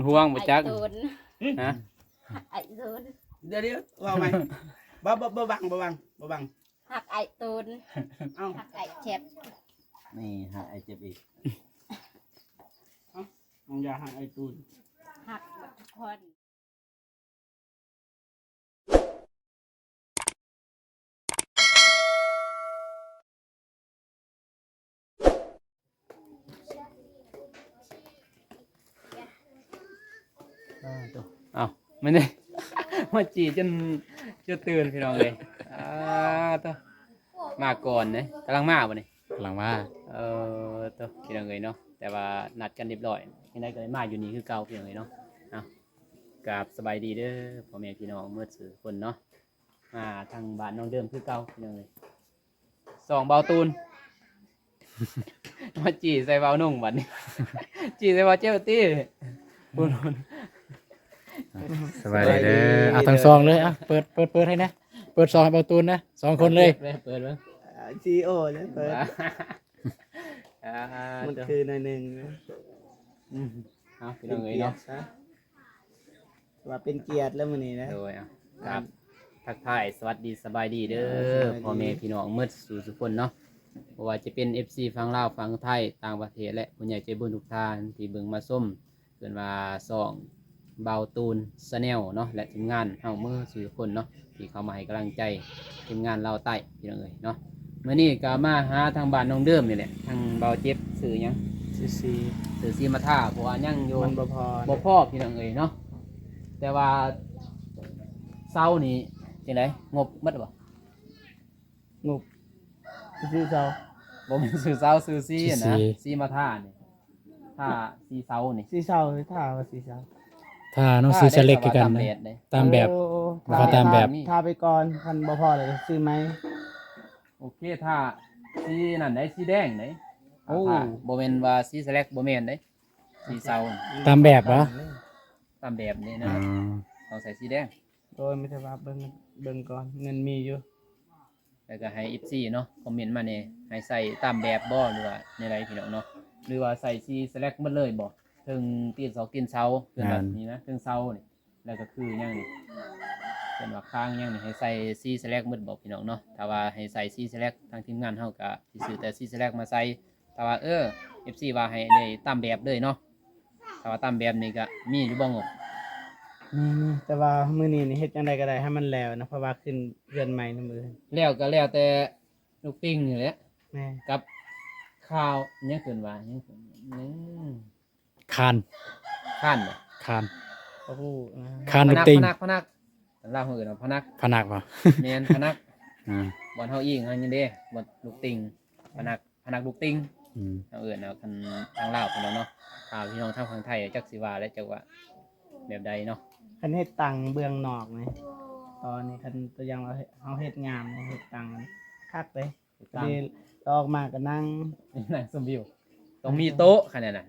ຫ່ວງບໍ່ຈັກ ອ້າຍຕູນ ຮະ ອ້າຍຕູນ ດຽວໆ ເວົ້າໃໝ່ ບໍ່ ບໍ່ ບໍ່ບັງ ບໍ່ບັງ ບໍ່ບັງ ຮັກອ້າຍຕູນ ເອົ້າ ຮັກອ້າຍແຈັບ ນີ້ຮັກອ້າຍແຈັບອີກ ເອົ້າ ນ້ອງຢາຮັກອ້າຍຕູນ ຮັກໝົດທຸກຄົນ. ອ້າວ ແມ່ນເດ້ ມາຈີ່ຈົນ ຈົນຕື່ນ ພີ່ນ້ອງເອີຍ ອ້າວ ໂທ້ ມາກ່ອນເດ້ ກຳລັງມາບໍ່ນີ້? ກຳລັງມາ ເອີ ໂທ້ ພີ່ນ້ອງເອີຍເນາະ ແຕ່ວ່ານັດກັນຮຽບຮ້ອຍ ຈັ່ງໃດກໍໄດ້ມາຢູ່ນີ້ຄືເກົ່າ ພີ່ນ້ອງເອີຍເນາະ ເອົ້າ ກາບສະບາຍດີເດີ ພໍ່ແມ່ພີ່ນ້ອງໝົດສູ່ຄົນເນາະ ມາທາງບ້ານນ້ອງເດີມຄືເກົ່າ ພີ່ນ້ອງເອີຍ ສອງບ່າວຕູນ ມາຈີ່ໃສ່ບ່າວນຸ່ງບັດນີ້ ຈີ່ໃສ່ບ່າວເຈັບຕິ ພຸ້ນ ສະບາຍດີເດີ ສະບາຍດີ ເອົາທັງສອງເລີຍ ເອົາ ເປີດ ເປີດ ເປີດໃຫ້ແດ່ ເປີດຊອງໃຫ້ບ່າວຕູນນະ ສອງຄົນເລີຍ ເປີດ ເປີດເບິ່ງ ຊີອີໂອເລີຍ ເປີດ ອ່າ ມັນຄືໜ້ອຍໜຶ່ງນະ ອືມ ເອົາ ພີ່ນ້ອງເອີຍເນາະ ເປັນກຽດຊະ ວ່າເປັນກຽດແລ້ວມື້ນີ້ນະ ໂດຍ ອ່ະ ຄັບ ທັກທາຍສະຫວັດດີສະບາຍດີເດີ ເອີ ສະຫວັດດີ ພໍ່ແມ່ພີ່ນ້ອງໝົດສູ່ທຸກຄົນເນາະ ບໍ່ວ່າຈະເປັນເອັຟຊີຝັ່ງລາວ ຝັ່ງໄທ ຕ່າງປະເທດ ແລະ ຜູ້ໃຫຍ່ໃຈບຸນທຸກທ່ານທີ່ເບິ່ງມາຊົມ ເອີ້ນວ່າຊ່ອງບ່າວຕູນ Channel ເນາະ ແລະ ທີມງານເຮົາໝົດສູ່ທຸກຄົນເນາະ ທີ່ເຂົ້າມາໃຫ້ກຳລັງໃຈທີມງານລາວໃຕ້ ພີ່ນ້ອງເອີຍເນາະ ມື້ນີ້ກໍມາຫາທາງບ້ານນ້ອງເດີມນີ້ແຫຼະ ທາງບ່າວເຈັບ ຊື່ຫຍັງ? ຊື່ຊີ ຊື່ຊີມາທາ ເພາະວ່າຍັງຢູ່ ມັນບໍ່ພໍ ບໍ່ພໍ ພີ່ນ້ອງເອີຍເນາະ ແຕ່ວ່າເສົານີ້ຈັ່ງໃດ ງົບໝົດບໍ່? ງົບ ຊື່ເສົາ ບໍ່ແມ່ນຊື່ເສົາ ຊື່ຊີຫັ້ນນະ ຊີ ຊີມາທານີ້ ທາ ຊີເສົານີ້ ຊີເສົາ ທາວ່າຊີເສົາ ທາເນາະ ທາ ຊີສະເລັກຄືກັນນະ ຕາມແບບ ໂອ້ ຕາມແບບ ທາ ຕາມແບບ ທາໄປກ່ອນ ຄັນບໍ່ພໍແລ້ວກໍຊື້ໃໝ່ ໂອເຄ ທາ ຊີນັ້ນໄດ໋ ສີແດງໄດ໋ ໂອ້ ທາ ບໍ່ແມ່ນວ່າຊີສະເລັກ ບໍ່ແມ່ນເດ້ ຊີເສົາ ຕາມແບບຫວາ? ຕາມແບບນີ້ນະ ອໍ ຕ້ອງໃສ່ສີແດງ ໂດຍ ມີແຕ່ວ່າເບິ່ງ ເບິ່ງກ່ອນ ເງິນມີຢູ່ ແລ້ວກໍໃຫ້ເອັຟຊີເນາະ ຄອມເມັນມາແດ່ ໃຫ້ໃສ່ຕາມແບບບໍ່ ຫຼືວ່າແນວໃດພີ່ນ້ອງເນາະ ຫຼືວ່າໃສ່ສີສະແລັກໝົດເລີຍບໍ່ ເທິງຕີນຊອກຕີນເສົາ ເພິ່ນວ່າ ແມ່ນ ນີ້ນະ ເທິງເສົານີ້ ແລ້ວກໍຄືຫຍັງນີ້ ເພິ່ນວ່າຄາງຫຍັງນີ້ ໃຫ້ໃສ່ສີສະແລັກໝົດບໍ່ພີ່ນ້ອງເນາະ ຖ້າວ່າໃຫ້ໃສ່ສີສະແລັກ ທາງທີມງານເຮົາກໍຊິຊື້ແຕ່ສີສະແລັກມາໃສ່ ຖ້າວ່າ ເອີ ເອັຟຊີວ່າໃຫ້ໄດ້ຕາມແບບເລີຍເນາະ ຖ້າວ່າຕາມແບບນີ້ກະມີຢູ່ບໍ່ງົບ? ມີ ມີ ແຕ່ວ່າມື້ນີ້ນີ້ເຮັດຈັ່ງໃດກໍໄດ້ໃຫ້ມັນແລ້ວນະ ເພາະວ່າຂຶ້ນເຮືອນໃໝ່ນຳມື້. ແລ້ວກໍແລ້ວແຕ່ລູກຕິ່ງນີ້ແຫຼະ. ແມ່ນ. ກັບຄາວ ຫຍັງເອີ້ນວ່າ ຫຍັງ ຫຍັງ ຄານ ຄານບໍ່? ຄານ ບໍ່ຮູ້ນະ. ຄານລູກຕິ່ງ ພະນັກ ພະນັກ ພະນັກ ທາງລາວເຮົາເອີ້ນວ່າພະນັກ ພະນັກບໍ່? ແມ່ນ ພະນັກ ອ່າ ບ່ອນເຮົາອີງຫັ້ນເດ້ ບ່ອນລູກຕິ່ງ ພະນັກ ພະນັກລູກຕິ່ງ ອືມ ເຮົາເອີ້ນເອົາ ຄັນທາງລາວພຸ້ນແຫຼະເນາະ ຖ້າພີ່ນ້ອງທາງຝັ່ງໄທຈັກຊິວ່າແຫຼະ ຈັກວ່າແບບໃດເນາະ. ຄັນເຮັດຕັ່ງເບື້ອງນອກນີ້ ຕອນນີ້ ຄັນຕົວຢ່າງວ່າເຮົາເຮັດງາມ ເຮັດຕັ່ງຄັກເດ້ ເຮັດຕັ່ງ ອອກມາກໍນັ່ງ ນັ່ງຊົມວິວ ຕ້ອງມີໂຕະ ຄັນນັ້ນນະ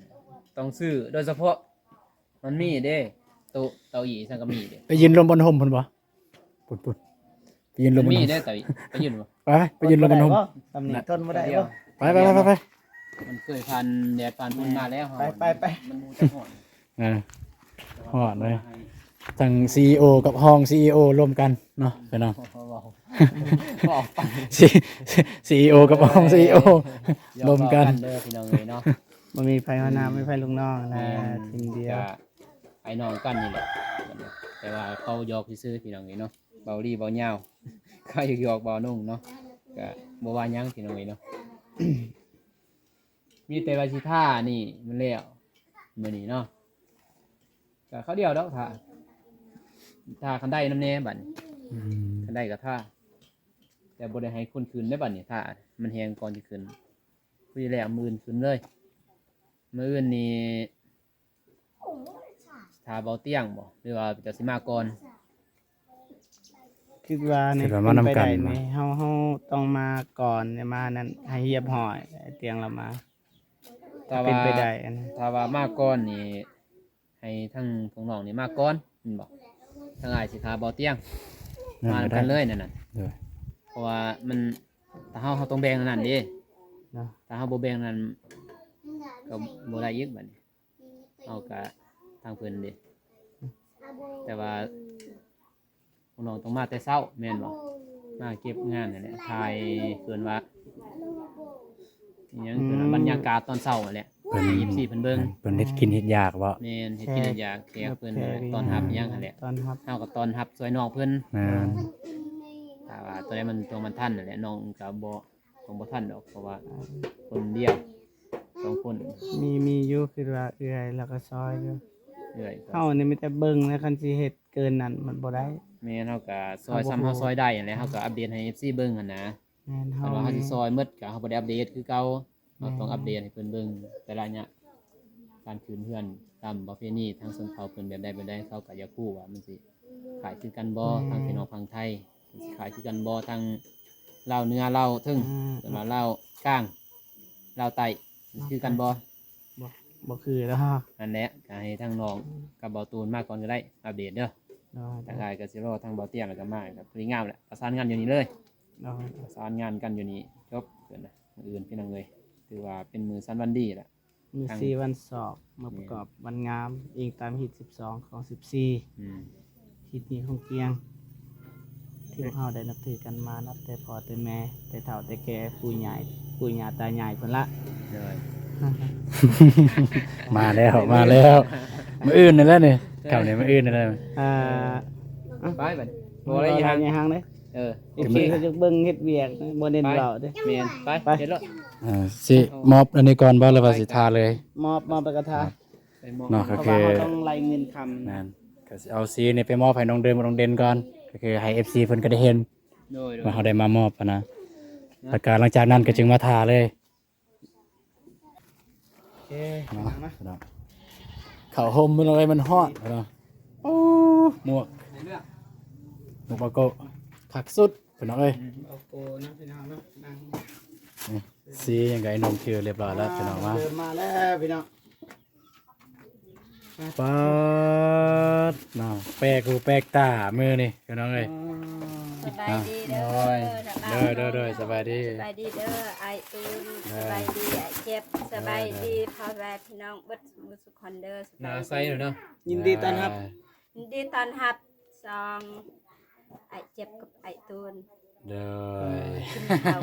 ຕ້ອງຊື້ໂດຍສະເພາະ ມັນມີເດ້ ໂຕະເກົ້າອີ່ຊັ້ນກໍມີເດ້. ໄປຢືນລົມບ່ອນຮົ່ມພຸ້ນບໍ່? ພຸ້ນໆ ໄປຢືນລົມ ມັນມີເດ້ ເກົ້າອີ່ ໄປຢືນບໍ່? ໄປ ໄປຢືນລົມບ່ອນຮົ່ມ ບໍ່ໄດ້ບໍ່? ຕຳໜິ ທົນບໍ່ໄດ້ບໍ່? ໄປ ໄປ ໄປ ໄປ ມັນເຄີຍຜ່ານແດດຜ່ານຝົນມາແລ້ວ ໄປ ໄປ ໄປ ມັນຮູ້ຈັກຮ້ອນ ເອີ ຮ້ອນເລີຍ ທັງຊີອີໂອກັບຮອງຊີອີໂອລົມກັນເນາະ ພີ່ນ້ອງ ເວົ້າ ເວົ້າໄປ ຊີ ຊີອີໂອກັບຮອງຊີອີໂອ ເອີ ລົມກັນ ເດີພີ່ນ້ອງເອີຍເນາະ ບໍ່ມີໃຜຫົວໜ້າ ອືມ ບໍ່ມີໃຜລູກນ້ອງນະ ແມ່ນ ທີມດຽວ ອ້າຍນ້ອງກັນນີ້ແຫຼະ ແຕ່ວ່າເຂົາຢອກຊື່ໆ ພີ່ນ້ອງເອີຍເນາະ ເບົາລີເບົາຍາວ ເຂົາຢອກໆ ເບົານຸ່ງເນາະ ກະບໍ່ວ່າຫຍັງ ພີ່ນ້ອງເອີຍເນາະ ມີແຕ່ວ່າຊິທານີ້ມັນແລ້ວ ມື້ນີ້ເນາະ ກະຄາວດຽວດອກ ຖ້າ ຖ້າຄັນໄດ້ນຳແດ່ບັດນີ້ ອືມ ຄັນໄດ້ກໍທາ ແຕ່ບໍ່ໄດ້ໃຫ້ຄົນຂຶ້ນເດ້ບັດນີ້ ຖ້າມັນແຮງກ່ອນຊິຂຶ້ນ ຜູ້ແລ້ວມື້ອື່ນຂຶ້ນເລີຍ ມື້ອື່ນນີ້ ຖ້າເບົາຕຽງບໍ່ ຫຼືວ່າເຈົ້າຊິມາກ່ອນ? ຄິດວ່ານີ້ ຄິດວ່າມານຳກັນ ເປັນໄປໄດ້ນີ້ ເຮົາ ເຮົາຕ້ອງມາກ່ອນ ມານັ້ນໃຫ້ຮຽບຮ້ອຍ ຕຽງລາວມາ ຖ້າວ່າ ເປັນໄປໄດ້ອັນນັ້ນ ຖ້າວ່າມາກ່ອນນີ້ ໃຫ້ທາງພວກນ້ອງນີ້ມາກ່ອນ ແມ່ນບໍ່? ທາງອ້າຍຊິຖ້າເບົາຕຽງ ມານຳກັນເລີຍນັ້ນນະ ໂດຍ ເພາະວ່າມັນ ຖ້າເຮົາ ເຮົາຕ້ອງແບ່ງອັນນັ້ນເດ້ ເນາະ ຖ້າເຮົາບໍ່ແບ່ງນັ້ນ ກໍບໍ່ໄດ້ອີກບັດນີ້ ເຮົາກະ ທາງເພິ່ນເດ້ ແຕ່ວ່າ ພວກນ້ອງຕ້ອງມາແຕ່ເຊົ້າແມ່ນບໍ່? ມາເກັບງານຫັ້ນແຫຼະ ຖ່າຍເອີ້ນວ່າອີ່ຫຍັງ ອືມ ເອີ້ນວ່າບັນຍາກາດຕອນເຊົ້າຫັ້ນແຫຼະ ເພິ່ນ ໃຫ້ເອັຟຊີເພິ່ນເບິ່ງ ເພິ່ນເຮັດກິນເຮັດຢາກບໍ່? ແມ່ນ ເຮັດກິນເຮັດຢາກ ແຂກເພິ່ນ ແຂກ ຕ້ອນຮັບອີ່ຫຍັງຫັ້ນແຫຼະ ຕ້ອນຮັບ ເຮົາກໍຕ້ອນຮັບຊ່ວຍນ້ອງເພິ່ນ ແມ່ນ ຖ້າວ່າຕົວໃດມັນຕົວມັນທັນຫັ້ນແຫຼະ ນ້ອງກໍບໍ່ ຄົງບໍ່ທັນດອກ ເພາະວ່າຄົນດຽວສອງຄົນ ມີ ມີຢູ່ ຄືວ່າເອື້ອຍລາວກໍຊ່ອຍຢູ່ ເອື້ອຍ ເຮົານີ້ມີແຕ່ເບິ່ງແລ້ວ ຄັນຊິເຮັດເກີນນັ້ນມັນບໍ່ໄດ້ ແມ່ນ ເຮົາກໍຊ່ອຍ ເຮົາບໍ່ ສ່ຳເຮົາຊ່ອຍໄດ້ຫັ້ນແຫຼະ ເຮົາກໍອັບເດດໃຫ້ເອັຟຊີເບິ່ງຫັ້ນນະ ແມ່ນ ເຮົາ ຄັນວ່າເຮົາຊິຊ່ອຍໝົດກໍເຮົາບໍ່ໄດ້ອັບເດດຄືເກົ່າ ເຮົາຕ້ອງ ແມ່ນ ອັບເດດໃຫ້ເພິ່ນເບິ່ງແຕ່ລະໄລຍະ ການຂຶ້ນເຮືອນຕາມປະເພນີທາງຊົນເຜົ່າເພິ່ນແບບໃດແບບໃດ ເຂົາກໍຢາກຮູ້ວ່າມັນຊິຄ້າຍຄືກັນບໍ່ ແມ່ນ ທາງພີ່ນ້ອງຝັ່ງໄທ ຊິຄ້າຍຄືກັນບໍ່ ທາງລາວເໜືອ ລາວເທິງ ອືມ ສ່ວນວ່າລາວກາງ ລາວໃຕ້ ຄືກັນບໍ່? ບໍ່ ບໍ່ຄືດອກ ນັ້ນແຫຼະ ກໍໃຫ້ທາງນ້ອງ ອືມ ກັບເບົາຕູນມາກ່ອນກໍໄດ້ ອັບເດດເດີ ໂດຍ ທາງອ້າຍກໍຊິລໍທາງເບົາຕຽງ ແລ້ວກໍມາ ກໍພໍດີງາມແຫຼະ ປະສານງານຢູ່ນີ້ເລີຍ ໂດຍ ປະສານງານກັນຢູ່ນີ້ ຈົບ ເອີ້ນນະ ມື້ອື່ນພີ່ນ້ອງເອີຍ ຖືວ່າເປັນມື້ສັນວັນດີແຫຼະ ມື້ ທັງ ສີ່ວັນຊອກ ມາປະກອບ ແມ່ນ ວັນງາມ ອີງຕາມຮີດສິບສອງຂອງສິບສີ່ ອືມ ຮີດນີ້ຂອງກຽງ ທີ່ພວກເຮົາໄດ້ນັບຖືກັນມາ ນັບແຕ່ພໍ່ແຕ່ແມ່ ແຕ່ເຖົ້າແຕ່ແກ່ ປູ່ຍາຍ ປູ່ຍ່າຕາຍາຍພຸ້ນລະ ໂດຍ ມາແລ້ວ ມາແລ້ວ ມື້ອື່ນນີ້ແຫຼະນີ້ ເອີ ຄ່ຳນີ້ ມື້ອື່ນນີ້ແຫຼະ ອ່າ ໄປບັດນີ້ ບໍ່ໄດ້ຍ່າງ ບໍ່ໄດ້ຍ່າງເດ້ ເອີ ເອັຟຊີເຂົາຈະເບິ່ງເຮັດວຽກ ບໍ່ເນັ້ນເວົ້າເດ້ ແມ່ນ ໄປ ໄປ ເຮັດໂລດ ອ່າ ຊິມອບອັນນີ້ກ່ອນບໍ່ ຫຼືວ່າຊິທາເລີຍ? ມອບ ມອບແລ້ວກໍທາ ໄປມອບ ເນາະ ກໍຄື ເພາະວ່າເຮົາຕ້ອງໄລ່ເງິນຄຳ ນັ້ນ ກໍຊິເອົາສີນີ້ໄປມອບໃຫ້ນ້ອງເດີມກັບນ້ອງເດັ່ນກ່ອນ ກໍຄືໃຫ້ເອັຟຊີເພິ່ນກໍໄດ້ເຫັນ ໂດຍ ໂດຍ ວ່າເຮົາໄດ້ມາມອບຫັ້ນນະ ເນາະ ແລ້ວກໍຫຼັງຈາກນັ້ນກໍຈຶ່ງມາທາເລີຍ ໂອເຄ ເນາະ ພີ່ນ້ອງເນາະ ພີ່ນ້ອງ ເຂົ້າຮົ່ມພີ່ນ້ອງເອີຍ ມັນຮ້ອນພີ່ນ້ອງ ໂອ້ ໝວກ ໃນເລື່ອງ ໝວກບາໂກ ຄັກສຸດພີ່ນ້ອງເອີຍ ອືມ ບາໂກເນາະ ພີ່ນ້ອງເນາະ ນັ່ງ ນີ້ ສີຫຍັງກໍໄອ້ໜຸ່ມຖືຮຽບຮ້ອຍແລ້ວ ອ່າ ພີ່ນ້ອງມາ ເດີນມາແລ້ວພີ່ນ້ອງ ປາດເນາະ ແປກຫູແປກຕາມື້ນີ້ພີ່ນ້ອງເອີຍ ອໍ ສະບາຍດີເດີ ອ່າ ໂດຍ ໂດຍ ໂດຍ ໂດຍ ສະບາຍດີ ສະບາຍດີເດີອ້າຍຕູນ ໂດຍ ສະບາຍດີອ້າຍເຈັບ ໂດຍ ສະບາຍດີ ໂດຍ ພໍ່ແມ່ພີ່ນ້ອງເບິດໝູ່ສູ່ຄົນເດີ ໜ້າໃສເນາະ ຍິນດີຕ້ອນຮັບ ອ່າ ຍິນດີຕ້ອນຮັບສອງອ້າຍເຈັບກັບອ້າຍຕູນ ໂດຍ ກິນເຂົ້າ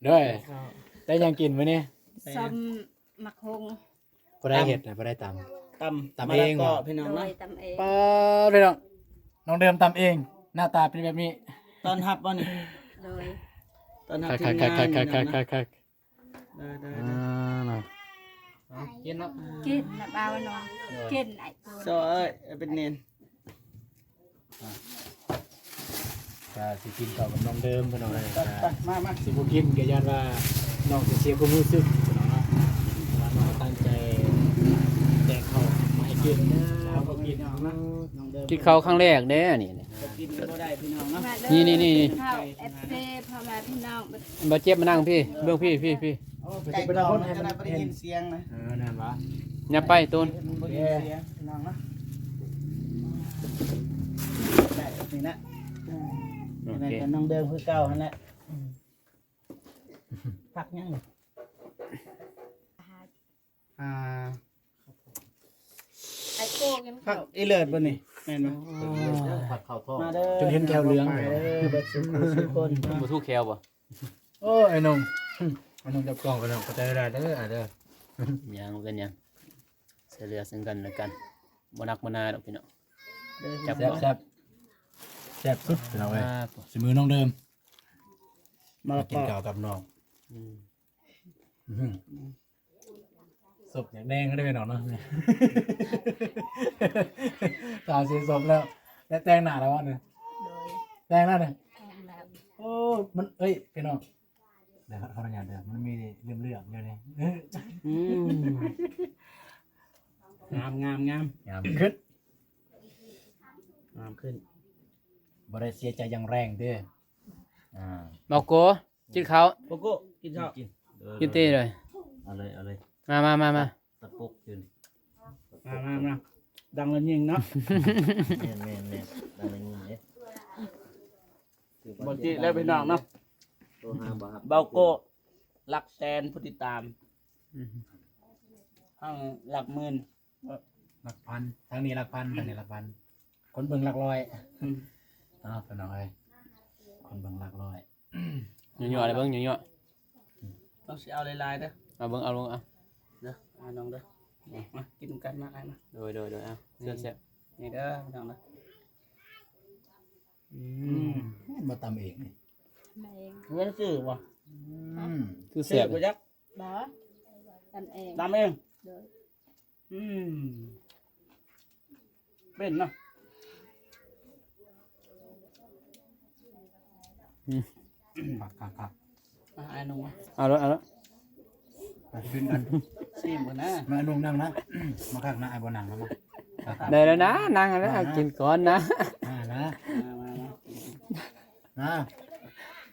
ໂດຍ ກິນເຂົ້າ ໄດ້ຫຍັງກິນມື້ນີ້? ສົ້ມໝາກຫຸ່ງ ຜູ້ໃດເຮັດນະ? ຜູ້ໃດຕຳ? ຕຳ ຕຳເອງເນາະ ມະລະກໍ ພີ່ນ້ອງເນາະ ໂດຍ ຕຳເອງ ປາດ ພີ່ນ້ອງ ນ້ອງເດີມຕຳເອງ ໜ້າຕາເປັນແບບນີ້ ຕ້ອນຮັບບໍ່ນີ້? ໂດຍ ຕ້ອນຮັບທີມງານ ຄັກໆໆໆໆ ໂດຍໆໆ ອ່າ ເນາະ ເອົາ ກິນເນາະ ກິນນະບ່າວນ້ອງ ໂດຍ ກິນໄອ້ໂຕ ຊອຍເປັນເນນ ອ່າ ກະຊິກິນເຂົ້າກັບນ້ອງເດີມ ພີ່ນ້ອງເອີຍ ໄປ ໄປ ມາ ມາ ຊິບໍ່ກິນກະຢ້ານວ່ານ້ອງຊິເສຍຄວາມຮູ້ສຶກ ພີ່ນ້ອງເນາະ ເພາະວ່ານ້ອງຕັ້ງໃຈແຕ່ງເຂົ້າມາໃຫ້ກິນ ເຮົາກໍກິນເນາະ ນ້ອງເດີມ ກິນເຂົ້າຄັ້ງແລກເດ້ອັນນີ້ ກິນບໍ່ໄດ້ ພີ່ນ້ອງເນາະ ມາເດີ ນີ້ໆໆ ກິນເຂົ້າ ເອັຟຊີ ພໍ່ແມ່ພີ່ນ້ອງ ບໍ່ເຈັບມານັ່ງພີ້ ເບິ່ງພີ້ ພີ້ ພີ້ ໂອ້ ໄກ່ຕອງມັນຈະໄດ້ບໍ່ໄດ້ຍິນສຽງນະ ເອີ ນັ້ນຫວາ ຫຍັບໄປຕູນ ບໍ່ໄດ້ຍິນສຽງ ພີ່ນ້ອງເນາະ ໄດ້ແບບນີ້ນະ ໂອເຄ ແມ່ນກັບນ້ອງເດີມຄືເກົ່າຫັ້ນແຫຼະ ອືມ ຜັກຫຍັງນີ້ ອ່າ ໄອ້ໂກກິນ ຜັກ ເຂົ້າ ອີເລີດບໍ່ນີ້ ແມ່ນບໍ່? ອໍ ຜັກເຂົ້າທ້ອງ ມາເດີ ຈົນເຫັນແກ້ວເຫຼືອງ ມາເດີ ເບິດສູ່ຜູ້ສູ່ຄົນ ບໍ່ຖືກແຂ້ວບໍ່? ໂອ້ຍ ໄອ້ໜຸ່ມ ໄອ້ໜຸ່ມຈັບກ້ອງໄປເນາະ ຂອບໃຈຫຼາຍເດີ ອ້າຍເດີ ຫຍັງ ບໍ່ເປັນຫຍັງ ຊ່ວຍເຫຼືອເຊິ່ງກັນແລະກັນ ບໍ່ໜັກບໍ່ໜາດອກພີ່ນ້ອງ ເດີ ຈັບ ແຊບ ແຊບ ແຊບສຸດພີ່ນ້ອງເອີຍ ອ່າ ສີມືນ້ອງເດີມ ມາ ມາກິນເຂົ້າກັບນ້ອງ ອືມ ອືມ ສົບຢາກແດງເດ້ພີ່ນ້ອງເນາະ ຕາສີສົບແລ້ວ ແຕ່ແຕ່ງໜ້າແລ້ວວະນີ້ ໂດຍ ແຕ່ງແລ້ວນີ້ ແຕ່ງແລ້ວ ໂອ້ ມັນ ເອີຍ ພີ່ນ້ອງ ດຽວຂໍອະນຸຍາດເດີ ມັນມີເຫຼື້ອງໆຢູ່ນີ້ ອືມ ງາມ ງາມ ງາມ ງາມຂຶ້ນ ງາມຂຶ້ນ ບໍ່ໄດ້ເສຍໃຈຢ່າງແຮງເດີ ອ່າ ເບົາໂກ ກິນເຂົ້າ ໂກໂກ້ ກິນເຂົ້າ ກິນ ກິນຕີເລີຍ ເອົາເລີຍ ເອົາເລີຍ ມາ ມາ ມາ ມາ ຕະປຸກຢູ່ນີ້ ມາ ມາ ມາ ດັງແລ້ວຍິງເນາະ ແມ່ນ ແມ່ນ ແມ່ນ ດັງແລ້ວຍິງເດ້ ບໍ່ຈິແລ້ວພີ່ນ້ອງເນາະ ໂທຫາບໍ່ຮັບ ເບົາໂກ ຫຼັກແສນຜູ້ຕິດຕາມ ອືມ ທາງຫຼັກໝື່ນ ຫຼັກພັນ ທາງນີ້ຫຼັກພັນ ທາງນີ້ຫຼັກພັນ ຄົນເບິ່ງຫຼັກຮ້ອຍ ອືມ ເນາະ ພີ່ນ້ອງເອີຍ ຄົນເບິ່ງຫຼັກຮ້ອຍ ຍົວໆ ເບິ່ງ ຍົວໆ ຕ້ອງຊິເອົາຫຼາຍໆເດີ ເອົາເບິ່ງ ເອົາເບິ່ງ ເອົາ ເດີ ອ້າຍນ້ອງເດີ ອືມ ມາກິນນຳກັນ ມາ ອ້າຍມາ ໂດຍ ໂດຍ ໂດຍ ເອົາ ເຊີນແຊບ ນີ້ເດີ ພີ່ນ້ອງເດີ ອືມ ອືມ ແມ່ນບໍ່ ຕຳເອງນີ້ ຕຳເອງ ເງິນຊື້ບໍ່? ອືມ ຄືແຊບ ຊື້ບໍ່ຈັກ ບໍ່ ຕຳເອງ ຕຳເອງ ໂດຍ ອືມ ເປັນເນາະ ອືມ ຄັກໆໆ ອ່ະ ອ້າຍໜຸ່ມ ເອົາໂລດ ເອົາໂລດ ມາຂຶ້ນກັນ ຊີມກ່ອນນະ ມາໜຸ່ມນັ່ງນະ ມາຄັກນະ ອ້າຍບໍ່ນັ່ງແລ້ວມາ ໄດ້ແລ້ວນະ ນັ່ງແລ້ວ ມານະ ກິນກ່ອນນະ ມານະ ມາ ມາ ມາ ນະ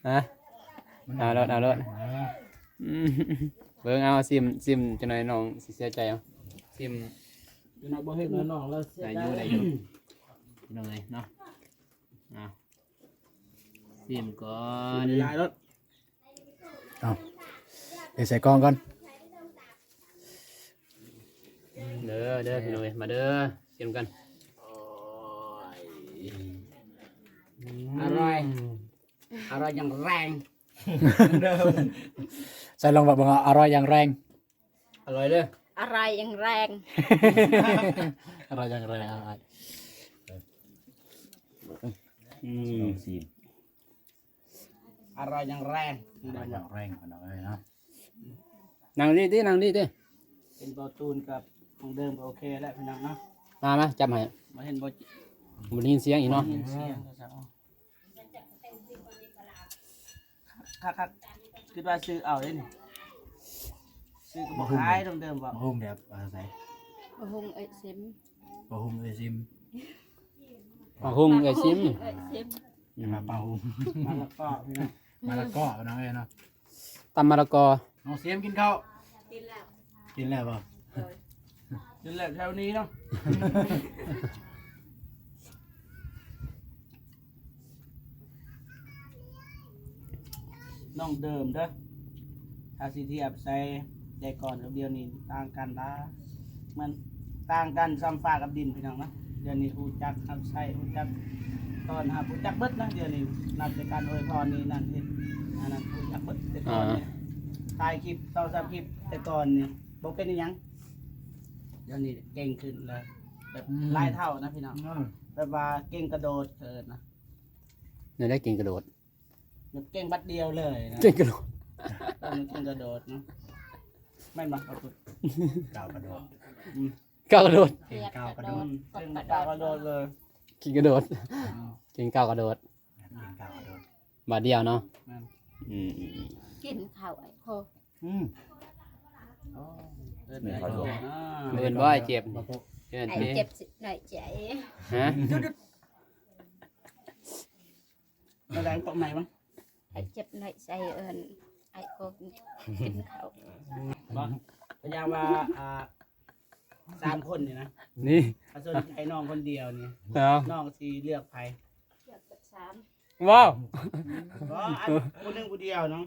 ຮະ ເອົາໂລດ ເອົາໂລດ ອືມ ເບິ່ງເອົາ ຊີມ ຊີມຈັກໜ້ອຍ ນ້ອງຊິເສຍໃຈເອົາ ຊີມຈັກໜ້ອຍ ບໍ່ເຮັດໃຫ້ນ້ອງລາວເສຍໃຈ ໄດ້ຢູ່ ໄດ້ຢູ່ ພີ່ນ້ອງເອີຍເນາະ ເອົາ ຊີມກ່ອນ ຫຼາຍໂລດ ເອົາ ເທໃສ່ກ່ອງກ່ອນ ເດີ ເດີ ພີ່ນ້ອງເອີຍ ມາເດີ ຊີມກັນ ໂອ້ຍ ອືມ ອະຮ່ອຍ ອະຮ່ອຍຢ່າງແຮງ ໃສ່ລອງເວົ້າເບິ່ງ ອະຮ່ອຍຢ່າງແຮງ ອະຮ່ອຍເດີ ອະຮ່ອຍຢ່າງແຮງ ອະຮ່ອຍຢ່າງແຮງ ອະຮ່ອຍ ອືມ ລອງຊີມ ອະຮ່ອຍຢ່າງແຮງ ອະຮ່ອຍຢ່າງແຮງ ພີ່ນ້ອງເອີຍເນາະ ນັ່ງນີ້ຕິ ນັ່ງນີ້ຕິ ເປັນເບົາຕູນກັບນ້ອງເດີມກໍໂອເຄແລ້ວ ພີ່ນ້ອງເນາະ ມາ ມາ ຈັບໃຫ້ ບໍ່ເຫັນບໍ່ ບໍ່ໄດ້ຍິນສຽງອີກເນາະ ບໍ່ໄດ້ຍິນສຽງ ຄັກໆ ຄິດວ່າຊື້ເອົາເດ້ນີ້ ຊື້ກໍບໍ່ຂາຍ ບໍ່ຫຸ່ງເດ້ ນ້ອງເດີມເວົ້າ ບໍ່ຫຸ່ງແບບວ່າໃສ ບໍ່ຫຸ່ງເອີ່ຊິມ ບໍ່ຫຸ່ງເອີ່ຊິມ ໝາກຫຸ່ງເອີ່ຊິມ ໝາກຫຸ່ງເອີ່ຊິມ ອືມ ມາປາຫຸ່ງ ມາລະກອ ພີ່ນ້ອງ ມາລະກອ ພີ່ນ້ອງເອີຍເນາະ ຕຳມະລະກອ ນ້ອງເສມກິນເຂົ້າ ກິນແລ້ວ ກິນແລ້ວບໍ່? ໂດຍ ກິນແລ້ວແຖວນີ້ເນາະ ນ້ອງເດີມເດີ ຖ້າຊິທຽບໃສ່ແຕ່ກ່ອນກັບດຽວນີ້ຕ່າງກັນຫຼາຍ ມັນຕ່າງກັນສ່ຳຟ້າກັບດິນ ພີ່ນ້ອງນະ ດຽວນີ້ຮູ້ຈັກຮັບໃຊ້ ຮູ້ຈັກຕ້ອນຮັບ ຮູ້ຈັກເບິດນະ ດຽວນີ້ນັບແຕ່ການອວຍພອນນີ້ນັ້ນເຮັດອັນນັ້ນ ຮູ້ຈັກເບິດ ແຕ່ກ່ອນນີ້ ອ່າ ຖ່າຍຄລິບສອງສາມຄລິບແຕ່ກ່ອນນີ້ບໍ່ເປັນອີ່ຫຍັງ ດຽວນີ້ເກັ່ງຂຶ້ນເລີຍ ແບບ ອືມ ຫຼາຍເທົ່ານະ ພີ່ນ້ອງ ອືມ ແບບວ່າເກັ່ງກະໂດດ ເອີ້ນນະ ແນວໃດເກັ່ງກະໂດດ? ແບບເກັ່ງບັດດຽວເລີຍນະ ເກັ່ງກະໂດດ ເອີ ມັນເກັ່ງກະໂດດເນາະ ແມ່ນບໍ່? ກ້າວກະໂດດ ອືມ ກ້າວກະໂດດ ເກັ່ງກ້າວກະໂດດ ອືມ ເກັ່ງກ້າວກະໂດດເລີຍ ເກັ່ງກະໂດດ ອືມ ເກັ່ງກ້າວກະໂດດ ເກັ່ງກ້າວກະໂດດ ບາດດຽວເນາະ ແມ່ນ ອືມໆໆ ກິນເຂົ້າໄອ້ໂຄ ອືມ ໂອ້ ເອີ້ນ ເອີ້ນບໍ່ ອ້າຍເຈັບ ເອີ້ນ ອ້າຍເຈັບ ເຈັບໜ້ອຍໃຈ ຮະ? ມາແລງເປາະໃໝ່ມັນ ໄອ້ເຈັບນ້ອຍໃຈ ເອີ້ນໄອ້ໂຄກກິນເຂົ້າ ບໍ່ ກໍຢ່າງວ່າ ອ່າ ສາມຄົນນີ້ນະ ນີ້ ຖ້າສົນໃຈນ້ອງຄົນດຽວນີ້ ເອົາ ນ້ອງຊິເລືອກໃຜ? ເລືອກເບິດສາມ ວ້າວ ບໍ່ ອັນຜູ້ໜຶ່ງຜູ້ດຽວເນາະ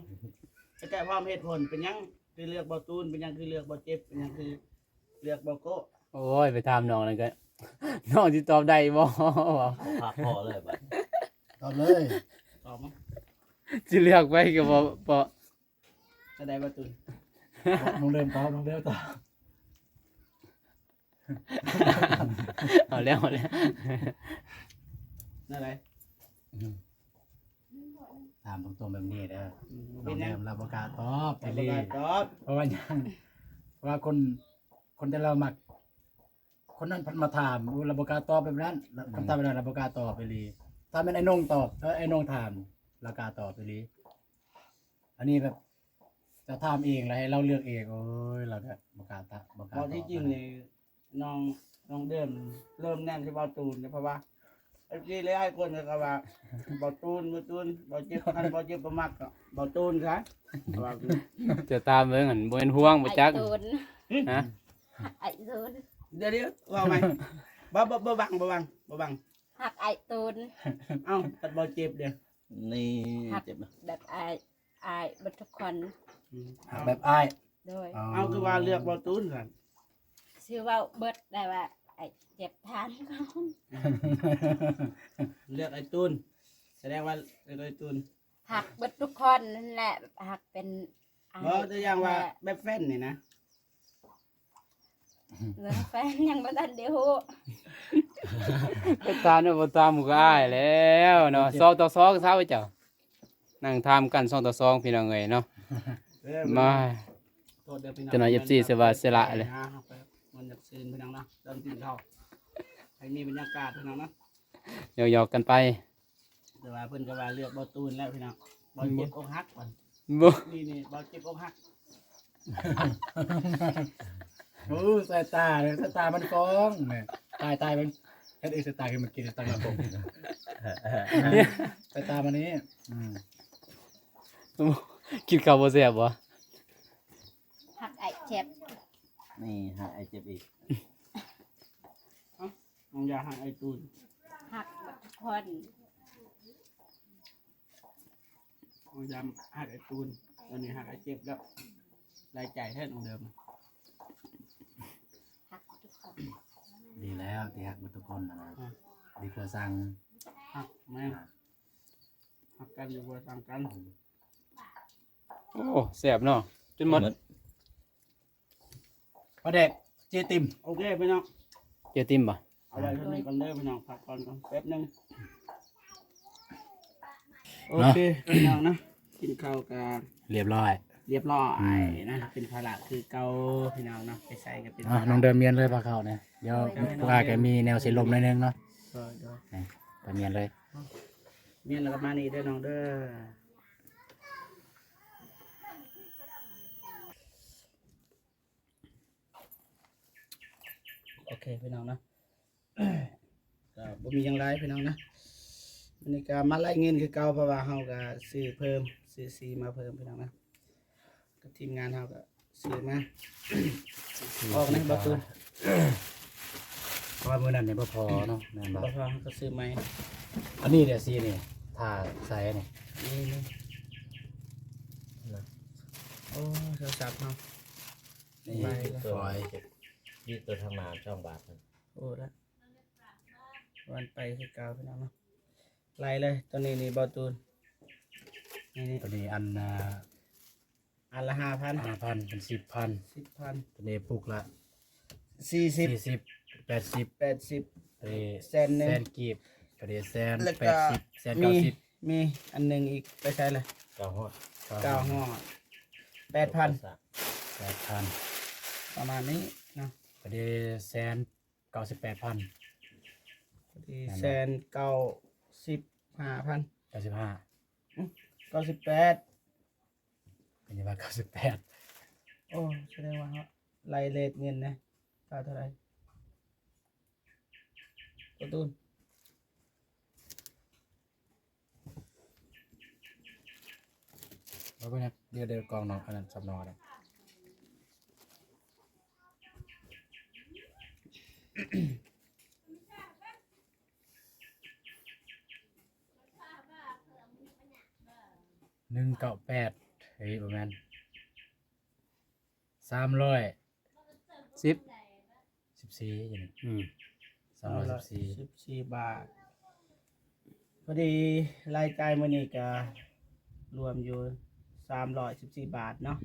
ແຕ່ພ້ອມເຫດຜົນ ເປັນຫຍັງຄືເລືອກບໍ່ຕູນ? ເປັນຫຍັງຄືເລືອກບໍ່ເຈັບ? ເປັນຫຍັງຄື ເລືອກບໍ່ໂກ້ ໂອ້ຍ ໄປຖາມນ້ອງນັ້ນກໍ ນ້ອງຊິຕອບໄດ້ບໍ່? ພາກພໍເລີຍບັດ ຕອບເລີຍ ຕອບມາ ຊິເລືອກໄປກໍບໍ່ ບໍ່ ຈະໄດ້ບໍ່ຕູນ ນ້ອງເລີ່ມຕອບ ນ້ອງເລີ່ມຕອບ ເອົາແລ້ວ ເອົາແລ້ວ ແນວໃດ? ອືມ ຖາມຕົງໆແບບນີ້ເດີ ອືມ ນ້ອງເລີ່ມລາວບໍ່ກ້າຕອບ ລາວບໍ່ກ້າຕອບ ເພາະວ່າຫຍັງ? ເພາະວ່າຄົນ ຄົນທີ່ລາວມັກ ຄົນນັ້ນເພິ່ນມາຖາມ ໂອ້ ລາວບໍ່ກ້າຕອບແບບນັ້ນ ອືມ ຄຳຖາມແບບນັ້ນລາວບໍ່ກ້າຕອບອີ່ຫຼີ ຖ້າແມ່ນໄອ້ນົງຕອບ ເອີ ໄອ້ນົງຖາມ ລາວກ້າຕອບອີ່ຫຼີ ອັນນີ້ແບບ ຈະຖາມເອງ ແລ້ວໃຫ້ລາວເລືອກເອງ ໂອ້ຍ ລາວກໍບໍ່ກ້າຕະ ບໍ່ກ້າຕອບ ເວົ້າທີ່ຈິງນີ້ ນ້ອງ ນ້ອງເດີມເລີ່ມແນມໃສ່ເບົາຕູນ ເພາະວ່າ ເອັຟຊີ ຫຼາຍໆຄົນກໍວ່າ ເບົາຕູນ ເບົາຕູນ ເບົາເຈັບ ຄັນເບົາເຈັບບໍ່ມັກກໍເບົາຕູນຊະ ຈະຕາມເບິ່ງຫັ້ນ ບໍ່ເປັນຫ່ວງບໍ່ຈັກ ອ້າຍຕູນ ຮະ? ຮັກອ້າຍຕູນ ດຽວໆ ເວົ້າໃໝ່ ບໍ່ ບໍ່ ບໍ່ບັງ ບໍ່ບັງ ບໍ່ບັງ ຮັກອ້າຍຕູນ ເອົ້າ ຄັນເບົາເຈັບເດ? ນີ້ ຮັກເຈັບນະ ແບບອ້າຍ ອ້າຍເບິດທຸກຄົນ ອືມ ຮັກແບບອ້າຍ ໂດຍ ເອົ້າ ຄືວ່າເລືອກເບົາຕູນຊັ້ນ ຊິເວົ້າເບິດໄດ້ວ່າ ອ້ເຈັບຖາມກ່ອນ ເລືອກອ້າຍຕູນ ສະແດງວ່າເລືອກອ້າຍຕູນ ຮັກເບິດທຸກຄົນນັ້ນແຫຼະ ຮັກເປັນ ບໍ່ ຕົວຢ່າງວ່າແບບແຟນນີ້ນະ ເລື່ອງແຟນຍັງບໍ່ທັນໄດ້ຮູ້ ໄປຖາມແນວບໍ່ຕາມໝູ່ກໍອາຍແລ້ວເນາະ ສອງຕໍ່ສອງຊາວເຈົ້າ ນັ່ງຖາມກັນສອງຕໍ່ສອງ ພີ່ນ້ອງເອີຍເນາະ ເອີ ມາ ໂທດເດີພີ່ນ້ອງ ເຈົ້າໜ້າເອັຟຊີ ເສຍຫວ່າເສຍຫຼາຍເລີຍ ມັນຢາກຊື່ນພີ່ນ້ອງເນາະ ຕອນກິນເຂົ້າ ໃຫ້ມີບັນຍາກາດພີ່ນ້ອງເນາະ ຫຍອກໆກັນໄປ ແຕ່ວ່າເພິ່ນກໍວ່າເລືອກບໍ່ຕູນແລ້ວພີ່ນ້ອງ ບໍ່ເຈັບອົກຫັກ ບໍ່ ນີ້ໆ ບໍ່ເຈັບອົກຫັກ ໂອ້ ສາຍຕາເດ້ ສາຍຕາມັນຟອງແມ່ ຕາຍໆ ເບິ່ງ ເຮັດອີກ ສາຍຕາຄືມັນກິນ ສາຍຕາມັນຟອງ ສາຍຕາມັນນີ້ ອືມ ໂອ້ ກິນເຂົ້າບໍ່ແຊບບໍ່? ຮັກອ້າຍເຈັບ ນີ້ຮັກອ້າຍເຈັບອີກ ນ້ອງຢາກຮັກອ້າຍຕູນ ຮັກເບິດທຸກຄົນ ນ້ອງຢາກຮັກອ້າຍຕູນ ຕອນນີ້ຮັກອ້າຍເຈັບແລ້ວ ຫຼາຍໃຈແທ້ນ້ອງເດີມ ຮັກເບິດທຸກຄົນ ດີແລ້ວທີ່ຮັກເບິດທຸກຄົນນະ ອືມ ດີກວ່າຊັງ ຮັກແມ່ນ ຮັກກັນດີກວ່າຊັງກັນ ອືມ ໂອ້ ແຊບເນາະ ຈົນໝົດ ປາແດກເຈຕິມ ໂອເຄພີ່ນ້ອງ ເຈຕິມບໍ່? ເອົາໄວ້ເທົ່ານີ້ກ່ອນເດີພີ່ນ້ອງ ພັກຜ່ອນກ່ອນແປັບໜຶ່ງ ໂອເຄພີ່ນ້ອງເນາະ ກິນເຂົ້າກະຮຽບຮ້ອຍ ຮຽບຮ້ອຍນະ ເປັນພາລະຄືເກົ່າພີ່ນ້ອງເນາະ ໄປໃສກໍເປັນ ອ່ະ ພາລະ ນ້ອງເດີມມ້ຽນເລີຍພາເຂົ້ານີ້ ດຽວພວກອ້າຍກໍມີແນວຊິລົມໜ້ອຍໜຶ່ງເນາະ ໂດຍໆ ໄປມ້ຽນເລີຍ ມ້ຽນແລ້ວກໍມານີ້ເດີນ້ອງເດີ. ໂອເຄພີ່ນ້ອງເນາະ ກໍບໍ່ມີຫຍັງຫຼາຍພີ່ນ້ອງນະ ມື້ນີ້ກໍມາໄລ່ເງິນຄືເກົ່າ ເພາະວ່າເຮົາກໍຊື້ເພີ່ມ ຊື້ສີມາເພີ່ມພີ່ນ້ອງນະ ກັບທີມງານເຮົາກໍຊື້ມາ ອອກໃນບໍ່ຕູນ ເພາະວ່າມື້ນັ້ນນີ້ບໍ່ພໍເນາະ ແມ່ນບໍ່? ບໍ່ພໍ ເຮົາກໍຊື້ໃໝ່ ອັນນີ້ເດ ສີນີ້ ຖ້າໃສ່ນີ້ ນີ້ ນີ້ ໂອ້ ໂທລະສັບເຮົາ ນີ້ ໄປລະ ຟອຍ ຢູ່ຕົວທາງໜ້າສອງບາດ ໂອ້ລະ ວັນໄປຄືເກົ່າພີ່ນ້ອງເນາະ ໄລ່ເລີຍ ຕົວນີ້ນີ້ບໍ່ຕູນ ນີ້ໆ ຕົວນີ້ອັນ ອ່າ ອັນລະຫ້າພັນ ຫ້າພັນ ເປັນສິບພັນ ສິບພັນ ຕົວນີ້ປຸກລະສີ່ສິບ ສີ່ສິບ ແປດສິບ ແປດສິບ ຕົວນີ້ແສນໜຶ່ງ ແສນກີບ ຕົວນີ້ແສນແປດສິບ ແສນເກົ້າສິບ ມີອັນໜຶ່ງອີກ ໄປໃສລະ ເກົ້າຮ້ອຍ ເກົ້າຮ້ອຍ ເກົ້າຮ້ອຍ ແປດພັນ ແປດພັນ ປະມານນີ້ເນາະ ຕົວນີ້ແສນ ເກົ້າສິບແປດພັນ ພໍດີ ແສນເກົ້າສິບຫ້າພັນ ເກົ້າສິບຫ້າ ອືມ ເກົ້າສິບແປດ ກໍຍັງວ່າເກົ້າສິບແປດ ໂອ້ ສະແດງວ່າເຮົາໄລ່ເລດເງິນນະ ຕາເທົ່າໃດ ກາຕູນ ບໍ່ເປັນຫຍັງ ດຽວ ດຽວກອງເນາະ ອັນນັ້ນສຳເນົາເດ້ ໜຶ່ງເກົ້າແປດ ເອີຍ ບໍ່ແມ່ນ ສາມຮ້ອຍສິບ ສິບສີ່ຢູ່ນີ້ ອືມ ສາມຮ້ອຍສິບສີ່ ສິບສີ່ບາດ ພໍດີລາຍຈ່າຍມື້ນີ້ກະລວມຢູ່ສາມຮ້ອຍສິບສີ່ບາດເນາະ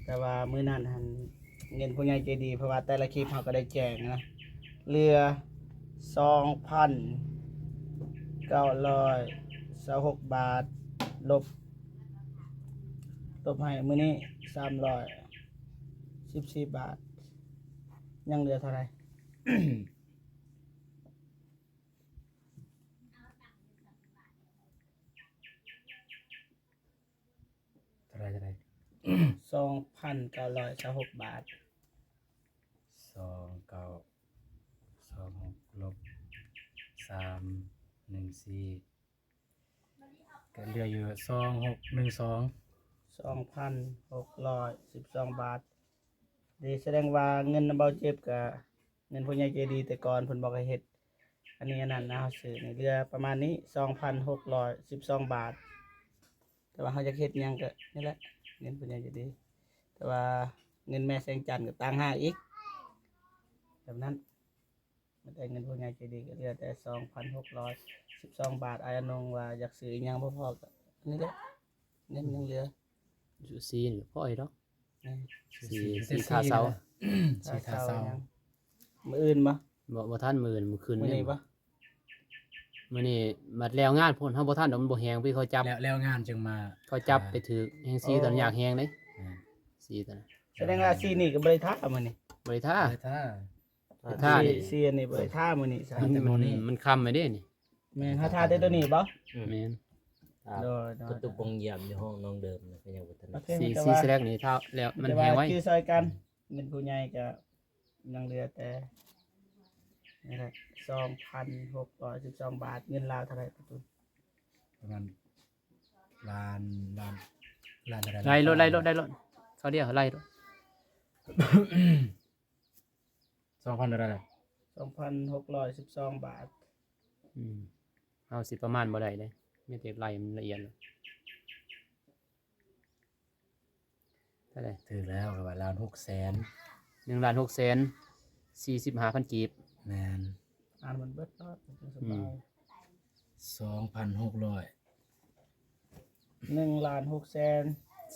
ແຕ່ວ່າມື້ນັ້ນຫັ້ນເງິນຜູ້ໃຫຍ່ໃຈດີ ເພາະວ່າແຕ່ລະຄລິບເຮົາກໍໄດ້ແຈ້ງນະ ເຫຼືອສອງພັນເກົ້າຮ້ອຍຊາວຫົກບາດ ລົບ ລົບໃຫ້ມື້ນີ້ສາມຮ້ອຍສິບສີ່ບາດ ຍັງເຫຼືອເທົ່າໃດ? ເທົ່າໃດ ເທົ່າໃດ? ສອງພັນເກົ້າຮ້ອຍຊາວຫົກບາດ ສອງເກົ້າ ສອງຫົກລົບສາມໜຶ່ງສີ່ ກໍເຫຼືອຢູ່ສອງຫົກໜຶ່ງສອງ ສອງພັນຫົກຮ້ອຍສິບສອງບາດ ເດ ສະແດງວ່າເງິນນຳເບົາເຈັບກະ ເງິນຜູ້ໃຫຍ່ໃຈດີແຕ່ກ່ອນເພິ່ນບອກໃຫ້ເຮັດ ອັນນີ້ອັນນັ້ນນະ ເຮົາຊື້ນີ້ເຫຼືອປະມານນີ້ ສອງພັນຫົກຮ້ອຍສິບສອງບາດ ແຕ່ວ່າເຮົາຢາກເຮັດຫຍັງກະນີ້ແຫຼະ ເງິນຜູ້ໃຫຍ່ໃຈດີ ແຕ່ວ່າເງິນແມ່ແສງຈັນກະຕ່າງຫາກອີກ ແບບນັ້ນ ມີແຕ່ເງິນຜູ້ໃຫຍ່ໃຈດີກໍເຫຼືອແຕ່ສອງພັນຫົກຮ້ອຍສິບສອງບາດ. ອ້າຍອານົງວ່າຢາກຊື້ອີ່ຫຍັງບໍ່ພໍກໍນີ້ແຫຼະ ເງິນຍັງເຫຼືອ ຢູ່ສີ່ນີ້ພໍຢູ່ດອກ ແມ່ນ ສີ່ ສີ່ ສີ່ ຄ່າເຊົ່າ ຄ່າເຊົ່າ ຄ່າເຊົ່າຫຍັງ ມື້ອື່ນບໍ່? ບໍ່ ບໍ່ທັນ ມື້ອື່ນ ມື້ຄືນ ມື້ນີ້ບໍ່? ມື້ນີ້ບັດແລ້ວງານພຸ້ນ ເຮົາບໍ່ທັນດອກ ມັນບໍ່ແຮງ ພີ່ ເຂົາຈັບ ແລ້ວ ແລ້ວງານຈຶ່ງມາ ເຂົາຈັບໄປຖືກແຮງ ສີ່ ອໍ ຕອນຍາກແຮງເດ້ ອືມ ສີ່ ຕອນ ສະແດງວ່າສີ່ນີ້ກໍບໍ່ໄດ້ທາມື້ນີ້ ບໍ່ໄດ້ທາ ບໍ່ໄດ້ທາ ໄປທານີ້ ສີ່ ອັນນີ້ບໍ່ໄດ້ທາມື້ນີ້ຊະ ມັນ ມັນຄ່ຳແລ້ວເດ້ນີ້ ແມ່ນ ເຮົາທາແຕ່ໂຕນີ້ບໍ່? ອືມ ແມ່ນ ໂດຍໆ ປະຕູປ່ອງຢ້ຽມຢູ່ຫ້ອງນ້ອງເດີມນະ ກໍຍັງບໍ່ທັນ ໂອເຄ ສີ່ ສີ່ ສະແດງນີ້ທາແລ້ວ ມັນແຮງໄວ ແຕ່ວ່າຈື່ຊ່ອຍກັນ ອືມ ເງິນຜູ້ໃຫຍ່ກໍຍັງເຫຼືອແຕ່ນີ້ແຫຼະ ສອງພັນຫົກຮ້ອຍສິບສອງບາດ ເງິນລາວເທົ່າໃດປະຕູ? ປະມານລ້ານ ລ້ານ ລ້ານເທົ່າໃດ? ໄລ່ໂລດ ໄລ່ໂລດ ໄລ່ໂລດ ເຂົາດຽວໄລ່ໂລດ ສອງພັນເທົ່າໃດ? ສອງພັນຫົກຮ້ອຍສິບສອງບາດ ອືມ ເຮົາຊິປະມານບໍ່ໄດ້ເດ້ ມີແຕ່ໄລ່ມັນລະອຽດໂລດ ເທົ່າໃດ? ຖືກແລ້ວ ຂ້ອຍວ່າລ້ານຫົກແສນ ໜຶ່ງລ້ານຫົກແສນສີ່ສິບຫ້າພັນກີບ ແມ່ນ ອ່ານມັນເບິດເນາະ ມັນຈຶ່ງສະບາຍ ອືມ ສອງພັນຫົກຮ້ອຍ ໜຶ່ງລ້ານຫົກແສນ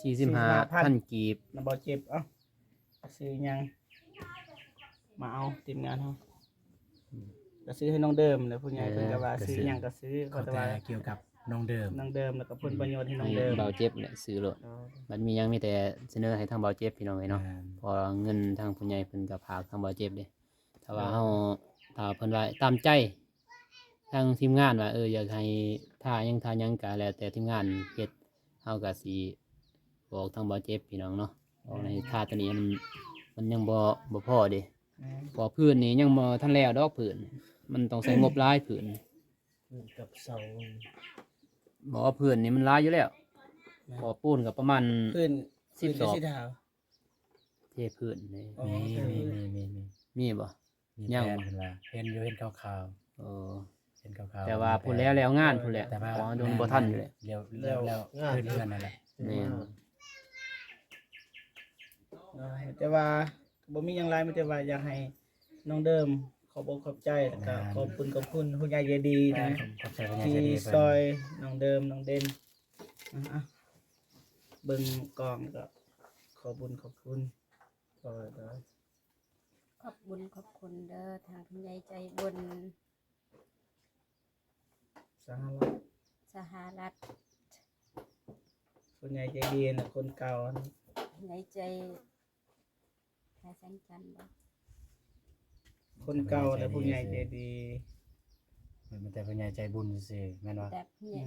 ສີ່ສິບຫ້າພັນກີບ ນະ ບໍ່ເຈັບ ເອົ້າ ຊື້ຫຍັງ ມາເອົາ ທີມງານເຮົາ ອືມ ກໍຊື້ໃຫ້ນ້ອງເດີມແຫຼະ ຜູ້ໃຫຍ່ ເອີ ເພິ່ນກໍວ່າ ກໍຊື້ ຊື້ຫຍັງກໍຊື້ ເຂົາ ເຂົາແຕ່ວ່າກ່ຽວກັບນ້ອງເດີມ ນ້ອງເດີມ ແລ້ວກໍຜົນປະໂຫຍດໃຫ້ນ້ອງເດີມ ໃຫ້ບ່າວເຈັບແຫຼະຊື້ໂລດ ໂດຍ ບັດມີຫຍັງມີແຕ່ສະເໜີໃຫ້ທາງບ່າວເຈັບ ພີ່ນ້ອງເອີຍເນາະ ແມ່ນ ເພາະວ່າເງິນທາງຜູ້ໃຫຍ່ເພິ່ນກໍຝາກທາງບ່າວເຈັບເດ້ ຖ້າວ່າ ໂດຍ ເຮົາ ຖ້າເພິ່ນວ່າຕາມໃຈ ທາງທີມງານວ່າ ເອີ ຢາກໃຫ້ທາຫຍັງ ທາຫຍັງກໍແລ້ວແຕ່ທີມງານເຮັດ ເຮົາກໍຊິບອກທາງບ່າວເຈັບ ພີ່ນ້ອງເນາະ ບອກໃຫ້ ແມ່ນ ທາຕົວນີ້ ມັນ ມັນຍັງບໍ່ ບໍ່ພໍເດ້ ແມ່ນ ເພາະພື້ນນີ້ຍັງບໍ່ທັນແລ້ວດອກ ພື້ນ ມັນຕ້ອງໃຊ້ງົບຫຼາຍ ພື້ນ ພື້ນກັບເສົາ ບໍ່ ພື້ນນີ້ມັນຫຼາຍຢູ່ແລ້ວ ແມ່ນ ເພາະປູນກໍປະມານ ພື້ນ ສິບ ພື້ນ ສອບ ເທພື້ນເດ້ ອໍ ມີ ເທພື້ນ ມີ ມີ ມີ ມີ ມີບໍ່? ມີ ຍັງ ແຜນເພິ່ນວ່າ ເຫັນຢູ່ ເຫັນຂ່າວໆ ເອີ ເຫັນຂ່າວໆ ແຕ່ວ່າພຸ້ນແຫຼະ ແລ້ວງານພຸ້ນແຫຼະ ແຕ່ວ່າ ບໍ່ ບໍ່ທັນຢູ່ແຫຼະ ແລ້ວ ແລ້ວ ແລ້ວງານ ຄືນເຮືອນນັ້ນແຫຼະ ແມ່ນ ໂດຍ ແຕ່ວ່າບໍ່ມີຫຍັງຫຼາຍ ມີແຕ່ວ່າຢາກໃຫ້ນ້ອງເດີມຂອບອົກຂອບໃຈ ແລ້ວກໍ ແມ່ນ ຂອບຄຸນ ຂອບຄຸນຜູ້ໃຫຍ່ໃຈດີນະ ຂອບໃຈຜູ້ໃຫຍ່ໃຈດີ ທີ່ຊ່ອຍນ້ອງເດີມ ນ້ອງເດັ່ນ ອ່າ ເບິ່ງກ້ອງ ແລ້ວກໍຂອບບຸນຂອບຄຸນ ໂດຍ ໂດຍ ຂອບບຸນຂອບຄຸນເດີ ທາງຜູ້ໃຫຍ່ໃຈບຸນ ສະຫະລັດ ສະຫະລັດ ຜູ້ໃຫຍ່ໃຈດີນະ ຄົນເກົ່ານະ ຜູ້ໃຫຍ່ໃຈ ໃຈແສງຈັນບໍ່? ຄົນເກົ່າແຕ່ຜູ້ໃຫຍ່ໃຈດີ ມີແຕ່ຜູ້ໃຫຍ່ໃຈບຸນຊື່ໆ ແມ່ນບໍ່? ແຕ່ຜູ້ໃຫຍ່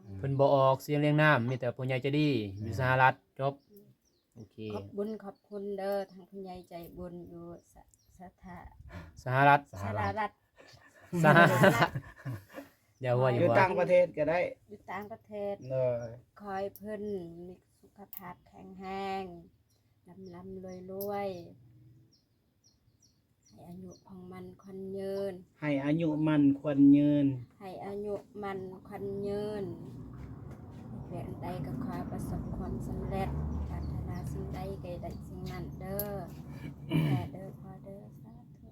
ອືມ ເພິ່ນບໍ່ອອກສຽງລຽງນາມ ມີແຕ່ຜູ້ໃຫຍ່ໃຈດີ ອືມ ຢູ່ສະຫະລັດ ຈົບ ອືມ ໂອເຄ ຂອບບຸນຂອບຄຸນເດີ ທາງຜູ້ໃຫຍ່ໃຈບຸນຢູ່ສະ ສະຖາ ສະຫະລັດ ສະຫະລັດ ສະຫະລັດ ຢ່າຫົວ ຢ່າຫົວ ຢູ່ຕ່າງປະເທດກໍໄດ້ ຢູ່ຕ່າງປະເທດ ໂດຍ ຂໍໃຫ້ເພິ່ນມີສຸຂະພາບແຂງແຮງ ລ່ຳໆລວຍໆ ໃຫ້ອາຍຸຂອງມັນຂວັນຍືນ ໃຫ້ອາຍຸໝັ້ນຂວັນຍືນ ໃຫ້ອາຍຸໝັ້ນຂວັນຍືນ ເຮັດວຽກອັນໃດກໍຂໍປະສົບຄວາມສຳເລັດ ປາດຖະໜາສິ່ງໃດກໍໃຫ້ໄດ້ສິ່ງນັ້ນເດີ ແມ່ເດີ ພໍ່ເດີ ສາທຸ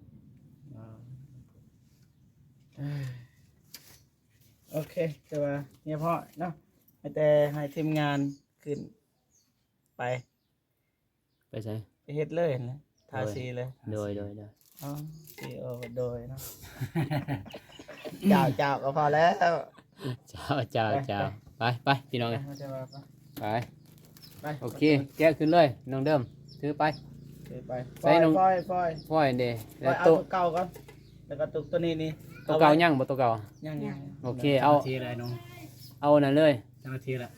ໂອເຄ ຖືວ່າຮຽບຮ້ອຍເນາະ ມີແຕ່ໃຫ້ທີມງານຂຶ້ນໄປ ໄປໃສ? ໄປເຮັດເລີຍຫັ້ນແຫຼະ ໂດຍ ທາສີເລີຍ ໂດຍ ໂດຍ ໂດຍ ອໍ ໂອເຄ ໂດຍເນາະ ເຈົ້າ ເຈົ້າ ກໍພໍແລ້ວ ເຈົ້າ ເຈົ້າ ເຈົ້າ ໄປ ໄປ ໄປ ພີ່ນ້ອງເອີຍ ໄປ ໄປ ໄປ ໂອເຄ ແກະຂຶ້ນເລີຍ ນ້ອງເດີມ ຖືໄປ ຖືໄປ ໃສ່ນ້ອງ ຟອຍ ຟອຍ ຟອຍເດ້ ແລ້ວ ເອົາໂຕເກົ່າກ່ອນ ແລ້ວກໍໂຕ ໂຕນີ້ນີ້ ໂຕເກົ່າຍັງບໍ່? ໂຕເກົ່າ ຍັງ ຍັງ ຍັງ ໂອເຄ ເອົາ ເອົານັ້ນເລີຍ ຈັກນາທີລະ?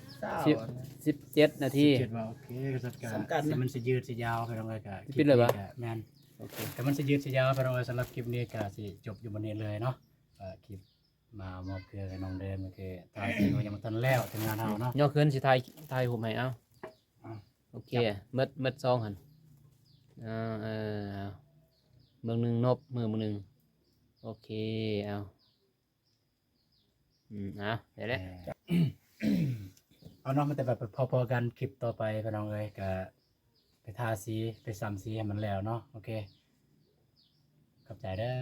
ສິບ ສິບເຈັດນາທີ ສິບເຈັດວ່າ ໂອເຄ ກໍຈັດການ ມັນຊິຍືດຊິຍາວ ພີ່ນ້ອງເອີຍ ກໍ ປິດເລີຍບໍ່? ແມ່ນ ໂອເຄ ກໍມັນຊິຍືດຊິຍາວ ພີ່ນ້ອງເອີຍ ສຳລັບຄລິບນີ້ກໍຊິຈົບຢູ່ບ່ອນນີ້ເລີຍເນາະ ກໍຄລິບມາມອບເຄື່ອງໃຫ້ນ້ອງເດີມ ກໍຄືຖ່າຍຄລິບຍັງບໍ່ທັນແລ້ວ ທີມງານເຮົາເນາະ ຍອກຂຶ້ນ ຊິຖ່າຍ ຖ່າຍຮູບໃຫ້ ເອົາ ອ່ະ ໂອເຄ ໝົດ ໝົດສອງຫັ້ນ ເອົາ ເອີ ເບິ່ງໜຶ່ງນົບ ມືເບິ່ງໜຶ່ງ ໂອເຄ ເອົາ ອືມ ເອົາ ໄດ້ແລ້ວ ເອີ ເອົາເນາະ ມາແຕ່ແບບພໍໆກັນຄລິບຕໍ່ໄປ ພີ່ນ້ອງເອີຍ ກະໄປທາສີ ໄປຊຳສີໃຫ້ມັນແລ້ວເນາະ ໂອເຄ. ຂອບໃຈເດີ.